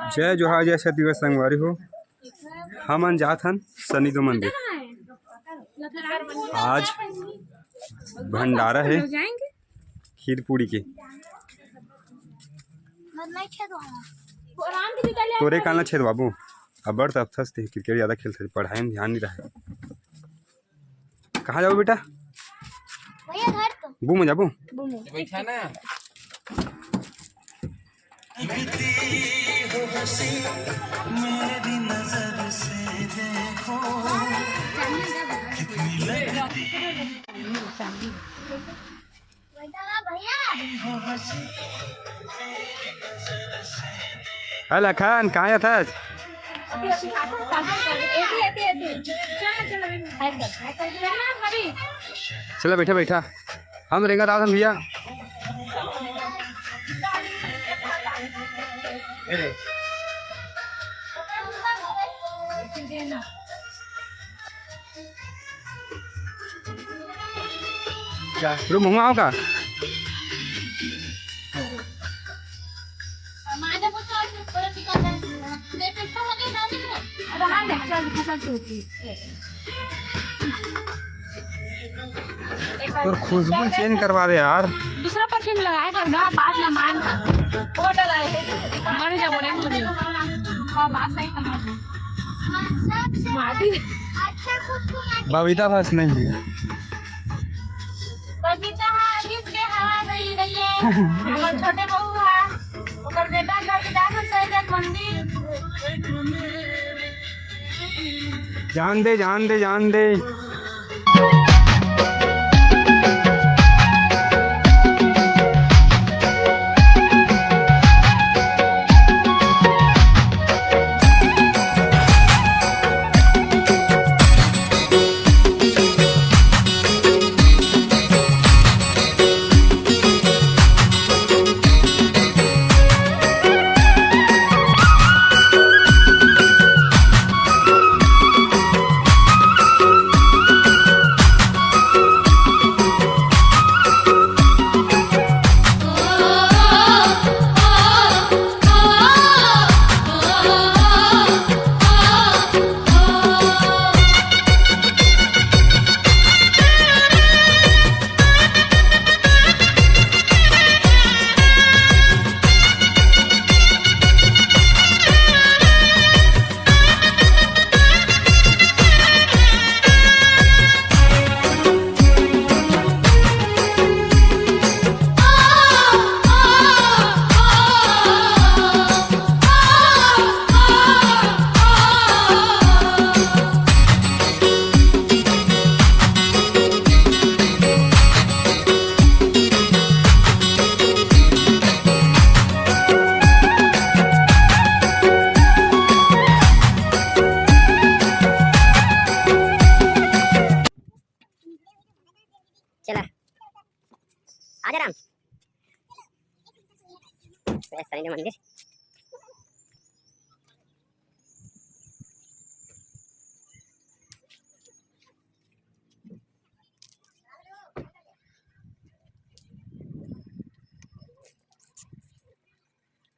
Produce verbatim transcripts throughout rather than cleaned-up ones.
जय जोहार, जय छत्तीसगढ़ संगवारी हो। हमन जात हन शनि देव मंदिर। आज भंडारा हे खीर पूड़ी के। तोरे कान ला छेदवाबो। अब्बड़ तपथस ते, क्रिकेट ज्यादा खेलथस, पढ़ाई में ध्यान नहीं रहे। कहाँ जाबो बेटा? भैया घर तो। बू में जाबो? बू में। बैठा ना। भैया। हे लखन, कहाँ जाथस? चला, बैठा, बैठा। हम रेंगत आवत हन भैया। रुक, महुआ हो का? तोर खुशबू चेंज करवा दे यार। दूसरा परफ्यूम लगाए कर ना, बाद में मान कर। वो डला है। मर जा बोले मुझे। हाँ, बात सही समझ। माटी। बबीता बस नहीं है। बबीता हा, अभी के हवा गई रही है। हमर छोटे बहू हा, ओकर बेटा घर के जाके सही देख मंदिर। जान दे, जान दे, जान दे। चला, आजा राम। ए, शनि देव मंदिर।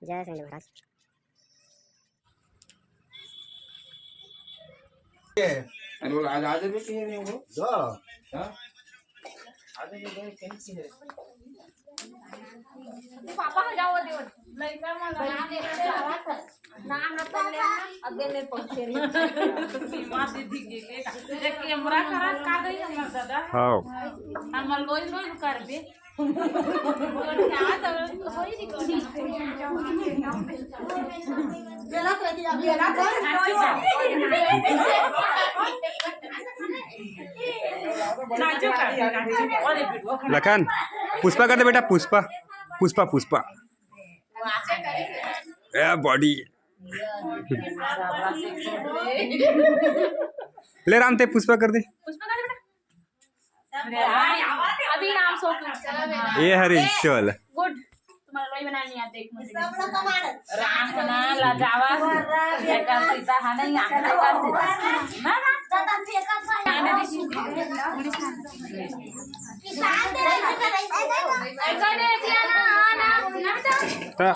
जय शनि देव महाराज। पापा ह जाओ दे। लइका मन नाम रख ले। अबे ले पहुंचे रे। मां दीदी के ले। एक कैमरा खराब कर दे हमर दादा। हां। हमर लोई लोई कर दे। लखन, पुष्पा कर दे बेटा, पुष्पा, पुष्पा, पुष्पा। ए, बॉडी। ले राम, ते पुष्पा कर दे। पुष्पा कर दे बेटा। अभी नाम सो ये हरे चल। गुड। तुम्हारा लोई बनानी है, देख मुझे। राम ना लजावा। एकर सीता है नहीं, आंख एकर सीता। ना, ना। ऐसा दे दिया ना, हाँ, ना, ना बेटा। हाँ।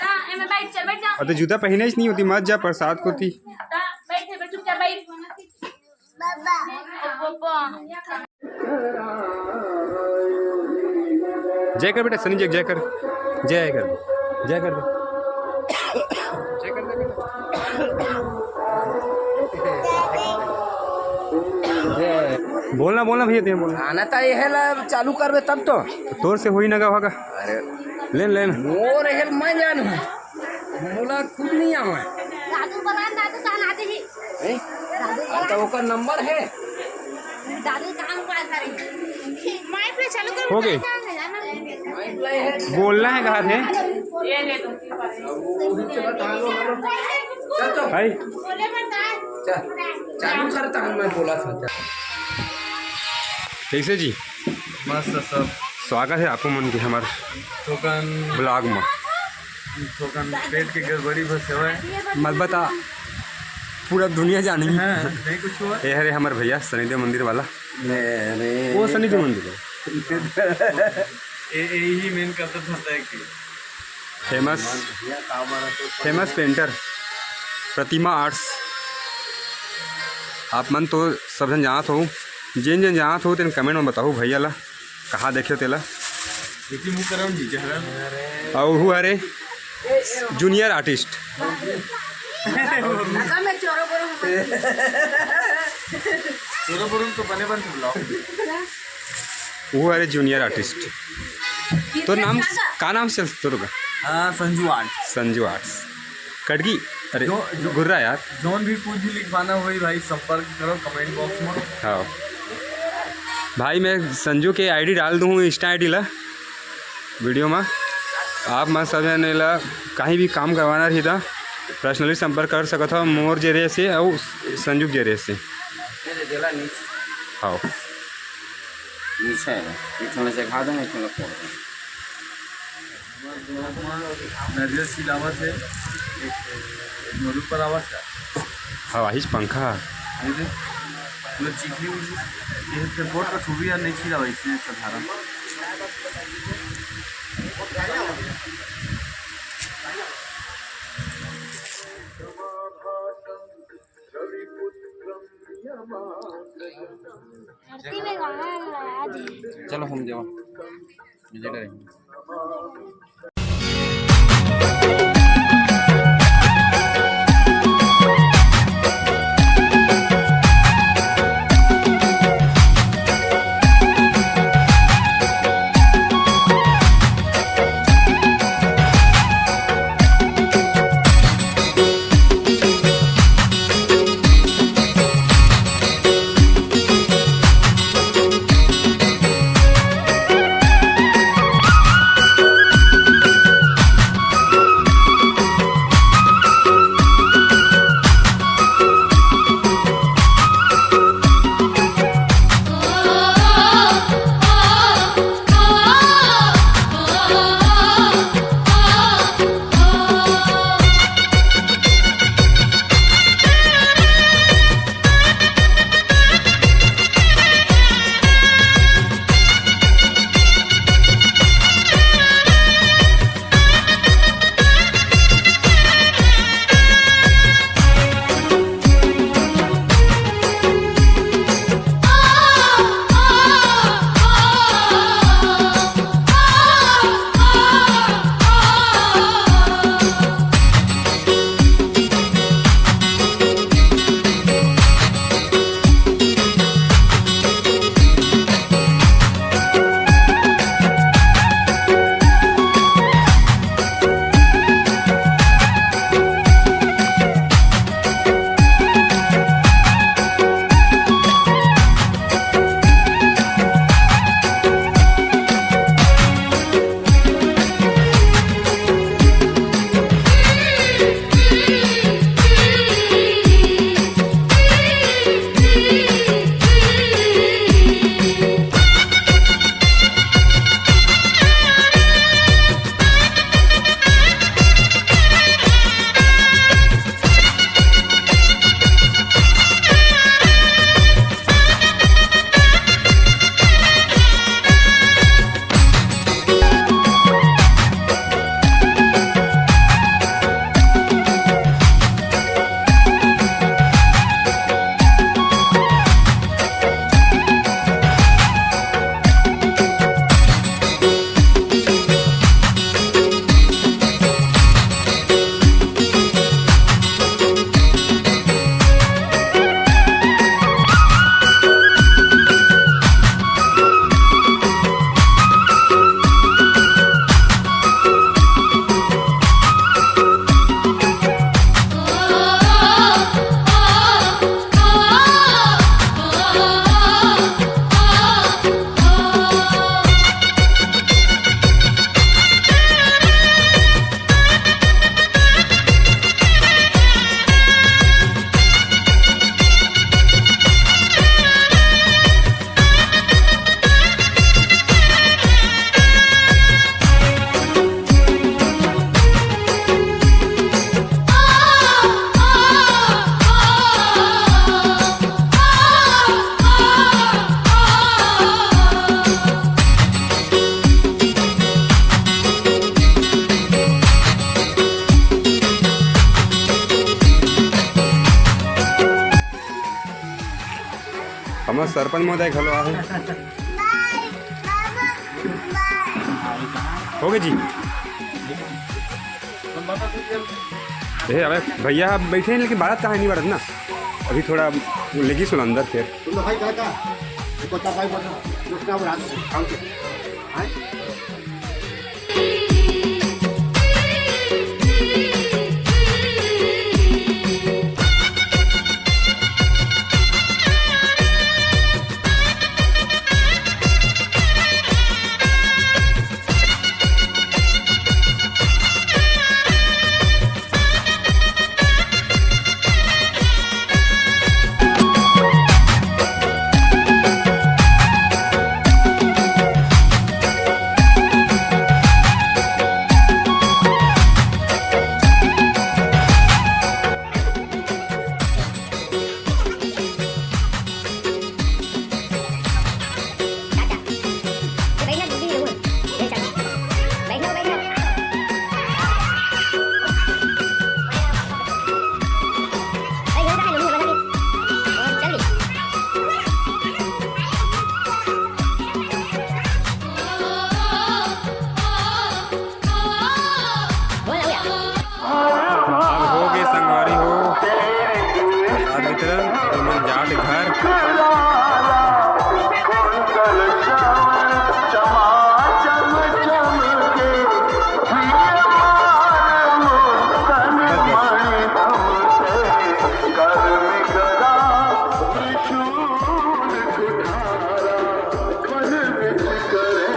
हाँ, एमे भाई। अउ ते जूता पहिने च नहीं होती, मत जा प्रसाद कोती। जय कर बेटा, सनी जी, जय कर, जय कर, जय कर, जय कर। बोलना, बोलना भैया, तें बोलना। आना ता ये है ला, चालू करबे तब तो। तोर से होई ना गा होगा। अरे। लेन, लेन। मोर हेल मैं जानहूँ। मोला खुद नहीं आवे। दादू बना, दादू का ना दे ही। हैं? दादू अब तो ओकर नंबर है। दादू काम का करे। माइक ले चालू कर। हो गए। माइक ले है। बोलना है कहा थे? ये ले दो। चल तो। भाई। बोले बता। चल। चालू करता हूँ, मैं बोला था। चल। कैसे जी? मस्त सब। स्वागत है आपको मन के हमारे थोकन ब्लॉग में। थोकन पेट के गड़बड़ी बस हवय। मत बता, पूरा दुनिया जानी। हाँ, नहीं कुछ हुआ। ये हरे हमर भैया सनीदेव मंदिर वाला। अरे। वो सनीदेव मंदिर है। ए, ए ही मेन करता था कि फेमस, फेमस पेंटर प्रतिमा आर्ट्स। आप मन तो सब झन जानत हो, जेन जेन जानत हो तेन कमेंट में बताओ भैया ला। कहाँ देखे हो तेला? प्रीति मुखर्जी, जहरा। अउ हु हरे जूनियर आर्टिस्ट। चोरो बोरो तो बने बन ब्लॉग। वो हरे जूनियर आर्टिस्ट। तो नाम का नाम से तोर का? हाँ, संजू आर्ट। संजू आर्ट्स। कटगी। अरे, जो, जो, गुर्रा यार। जोन भी कुछ भी लिखवाना होई भाई, संपर्क करो कमेंट बॉक्स में। हाँ भाई, मैं संजू के आईडी डाल दूँ, इंस्टा आईडी ला वीडियो में। आप मन सब जन ला कहीं भी काम करवाना रही था, पर्सनली संपर्क कर सकत हो मोर जरिए से और संजू के जरिए से। हाँ। नीचे है, एक ठो ला जगा देंगे, एक ठो ला फोड़ देंगे। नरियल सिलावत हे, एक, एक मोर ऊपर आवत हे। हवा ही पंखा। ये दे, पूरा चिकनी उड़नी। ये फिर बोट का छुबी यार नहीं छिला भाई, इसलिए साधारण। आरती में गाना लगा दे। चलो हम देवा। सरपंच महोदय घलो आहे। हो गे जी। ए, अबे भैया बइठे हे, लेकिन बारत कहाँ हे, नइ बारत ना। अभी थोड़ा लेगिस ओला अंदर फेर। तुम लोग भाई कहाँ का? ये कोता भाई बोल रहा, दूसरा वो रात से, काम से। हाँ? अब हो गे संगवारी हो, प्रसाद वितरण, तुमन जात घर।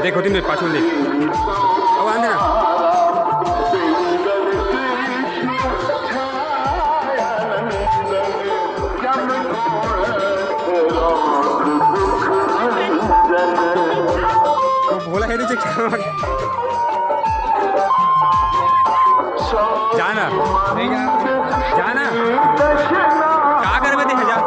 देख, होती मेरे पाछू देख। अब आने दे ना। वो भोला है नीचे। जाना। जाना। का करबे देखे जा।